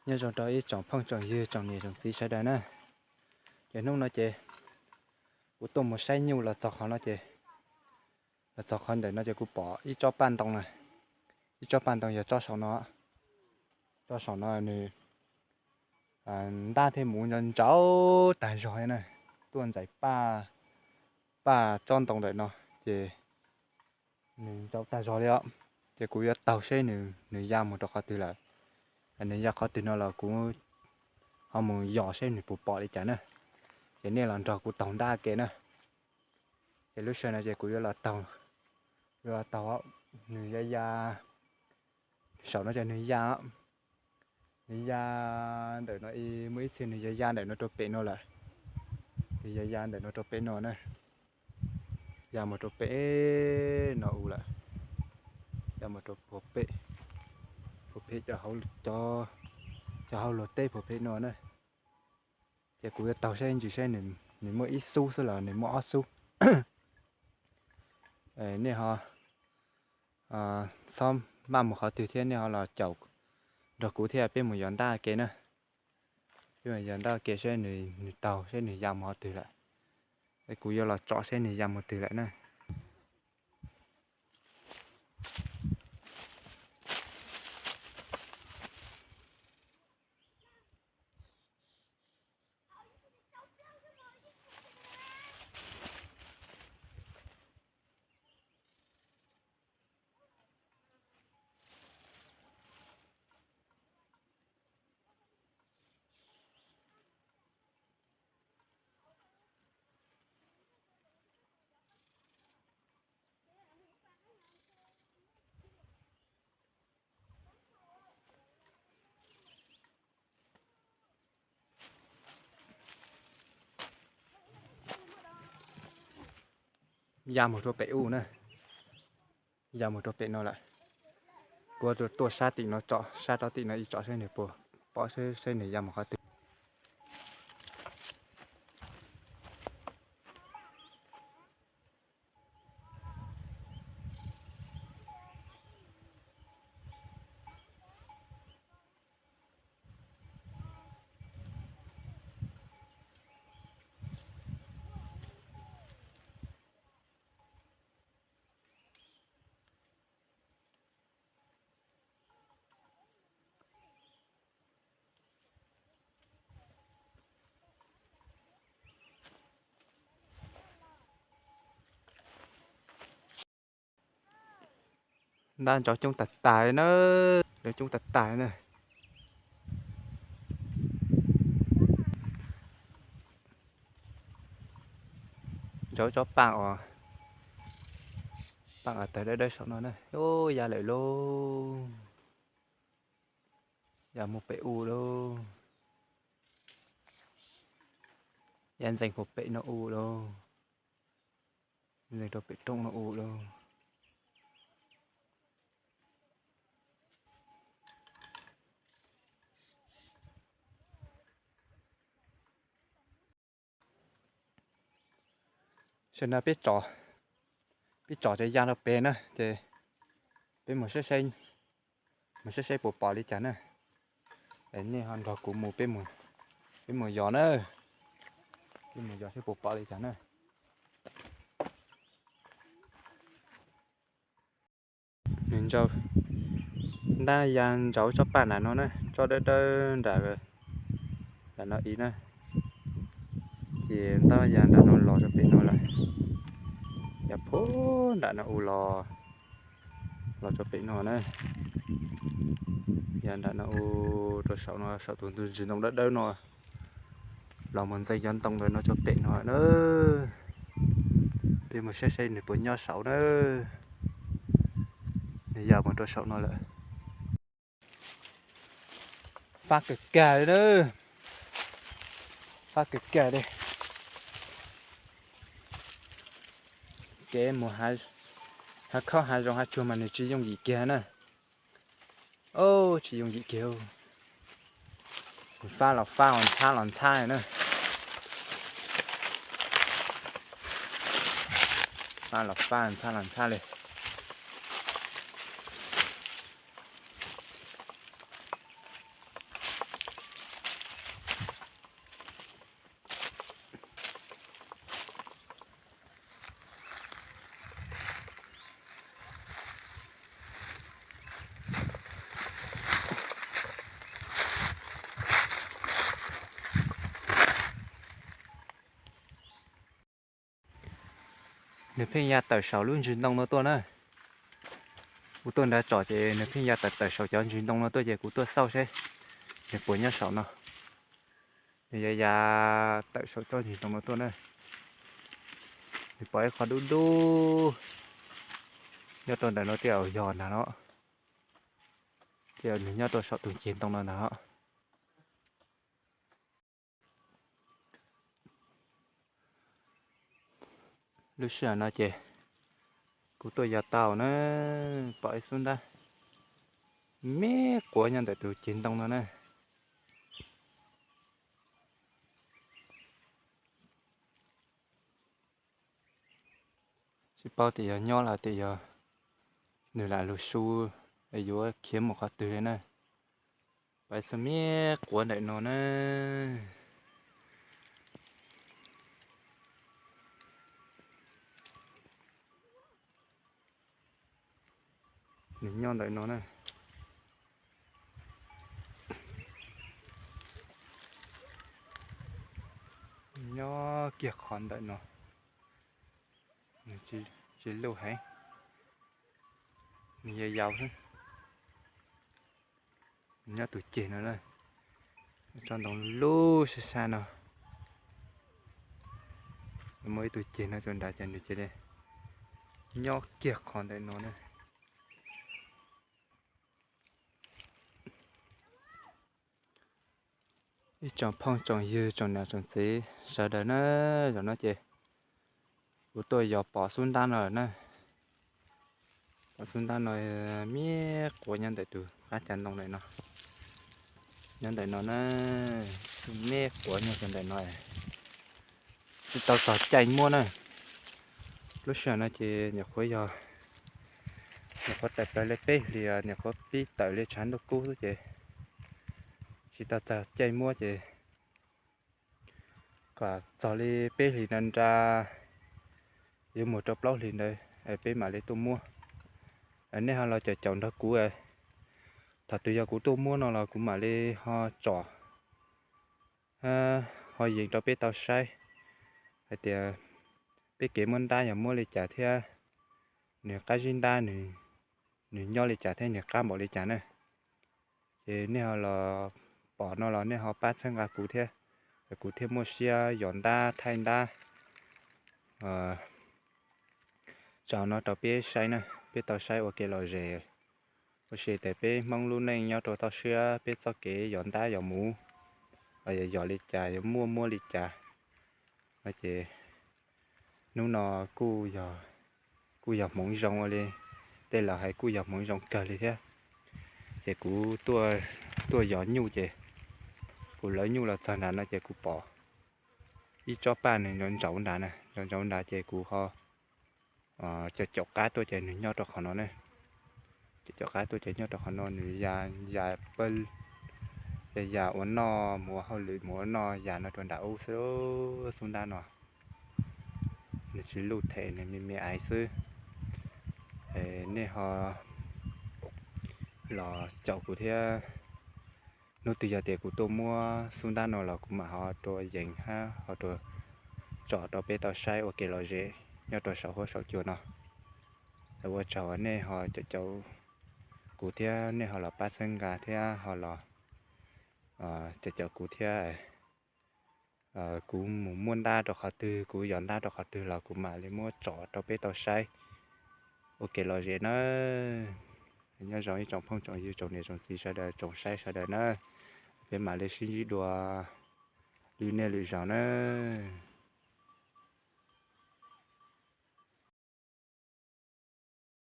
Nyob zoo rau ib tsoom phooj tsoom ywg tsoom niam tsoom txiv sawv daws na. Ces hnub no ces kuv tuaj mus saib nyuj los txog qhov no ces, los txog qhov ntawm no ces kuv pom ib tsob paj ntoo na. Ib tsob paj ntoo yog tsob saum no. Tsob saum no nws ntab thiab mus ntau ntau tag zog na. Tuaj ntxais paj, paj tsob ntoo ntawm no ces nws ntau tag zog li os. Ces kuv yuav taug seb nws ya mus rau qhov twg lawm. Nws ya qhov twg no los kuv ho mus yos seb nws puas pom li cas na. Ces nej los nrog kuv taug ntab ke na. Ces lub sij hawm no ces kuv yuav los taug, yuav los taug nws ya ya. Saum no ces nws ya, nws ya ntawm no, muaj ib txhia nws ya ya ntawm no rau pem no lawm. Nws ya ya ntawm no rau pem no na. Ya mus rau pem no u lawm. Ya mus rau puag pem, puag pem cov, cov hauv luag teb puag pem no na. Ces kuv yuav taug saib ntsis seb nws muaj ib xub xwb los nws muaj ob xub. Nej ho txhob maj mus qhov twg thiab nej ho los caum nrog kuv thiab peb mus yos ntab ke na. Peb mus yos ntab ke seb nws taug seb nws ya mus qhov twg lawm. Es kuv yuav los tsom seb nws ya mus twg lawm na. Ya mus rau pem u na. Ya mus rau pem no lawm. Kuv tuaj sab tim no tsom, sab rau tim no ib tsom seb nws puas pom, seb nws ya mus qhov twg. Ntab ntsaub coob tag tag li na, ntsaub coob tag tag li na. Ntsaub tsob paj os, paj os tawg dawb dawb saum no na. Ya lawm lauj, ya mus pem u lauj, ya ntxeev puag pem no u lauj, ntxeev rau pem roob no u lauj. Tam sim no peb tsom, peb tsom ces ya rau pem na, ces peb mus saib saib, mus saib saib puas pom li cas na. Es nej ho nrog kuv mus, peb mus yos na, peb mus yos saib puas pom li cas na. Nws ntsaub, ntab ya ntsaub tsob paj nram no na, tsob dawb dawb nram, nram no ib na. Ces ntab ya nram no los rau pem no lawm, ya puag nram no u los, los rau pem no na. Ya nram no u rau saum no, saum tus ntug ntsis ntoo dawb dawb no, los mus ntxeev cov ntoo ntawm no rau pem no na. Peb mus saib saib nws puas nyob saud na. Nws ya mus rau saum no lawm. Fab kawg kawg li na. Fab kawg kawg li. Kev mus hav khaub hav zoov hav tsuag mas nws tsis yooj yim kiag na. Tsis yooj yim kiag. Fab los fab, ntxhab los ntxhab na. Fab los fab, ntxhab los ntxhab li. Nws pheej ya tawm saum lub ntsws ntoo no tuaj na. Kuv tuaj nrad tsom ces nws pheej ya tawm tawm saum cov ntsws ntoo no tuaj ces kuv tuaj xauj seb nws puas nyob saum no. Nws ya ya tawm saum tsob ntsws ntoo no tuaj na. Nws pom ib qho dub dub nyob rau ntawm no, tej zaum yog ntag no. Tej zaum nws nyob rau saum tus ceg ntoo no ntag no. Lub sij hawm no ces kuv tuaj yos tau na, pom ib xub ntab me quav nyob ntawm tus ceg ntoo no na. Tsis paub tias yog nyob los tias yog nws lam lug su, yuav khiav mus qhov twg li na. Pom ib xub me quav ntawm no na. Nws nyob ntawm no na. Nyob kiag qhov ntawm no. Nws tsis luj heev, nws yau yau xwb. Nws nyob tus ceg no na, tsob ntoo lub sab sab no. Muaj ib tug ceg no rau nrad ces nws cia li nyob kiag qhov ntawm no na. Ib tsoom phooj tsoom ywg tsoom niam tsoom txiv sawv daws na, zaum no ces kuv tuaj yos pom xub ntab no lawm na. Pom xub ntab no me quav nyob ntawm tus qab cav ntoo ntawm no. Nyob ntawm no na, me quav nyob rau ntawm no. Tsis tau txog caij muab na. Lub sij hawm no ces nyuam qhuav yog, nyuam qhuav tawm plaws li peb hlis, nyuam qhuav pib tawm li tshav ntuj kub xwb ces tsis tau txog caij muab ces kom txog li peb hlis nra nra, yuav mus rau plaub hlis ntawd peb mam li tuaj muab. Nej ho los caum caum nrog kuv, thaum twg yog kuv tuaj muab no los kuv mam li ho tsom, ho yees rau peb tau saib hais tias peb kev muab ntab yog muab li cas thiab nws qab zib ntab, nws nyob li cas thiab nws qab npaum li cas na. Ces nej ho los pom no los nej ho pab txhawb nqa kuv thiab, kuv thiaj muaj siab yos ntab thaij ntab tso no rau peb saib na, peb tau saib ua kev lom zem. Ua si tias peb Hmoob lub neej nyob rau toj siab, peb txoj kev yos ntab yos muv, yog yos li cas, yog muaj muab li cas. No ces hnub no kuj yog hmoov zoo ua li tej laus hais, kuj yog hmoov zoo kawg li thiab. Ces kuv tuaj yos nyuj ces kuv lawv nyuj los txog nrad no ces kuv pom ib tsob paj nws ntsaum ntsaum nrad na, ntsaum ntsaum nrad ces kuv ho caum caum qab tuaj ces nws nyob rau qhov no na. Caum caum qab tuaj ces nyob rau qhov no, nws ya ya pawg, ya ya ua noj, mus ua hauj lwm mus ua noj ya no rau nram ub xwb. Xub ntab no nws tsis luj them, nws me me aiv xwb. Nej ho los caum kuv thiab. Hnub twg yog tias kuv tuaj muab xub ntab no los kuv mam ho rua yees hab ho rua tsom rau peb tau saib ua kev lom zem nyob rau saum huab saum cua no. Ua tsaug nej ho caum caum kuv thiab, nej ho los pab txhawb nqa thiab ho los caum caum kuv thiab. Kuv mus muab ntab rau qhov twg, kuv yos ntab rau qhov twg los kuv mam li muab tsom rau peb tau saib ua kev lom zem nawb. Nyob zoo ib tsoom phooj tsoom ywg tsoom niam tsoom txiv sawv daws tsoom saib sawv daws nawb. Peb mam li sib ntsib dua lwm niaj lwm zaus nawb.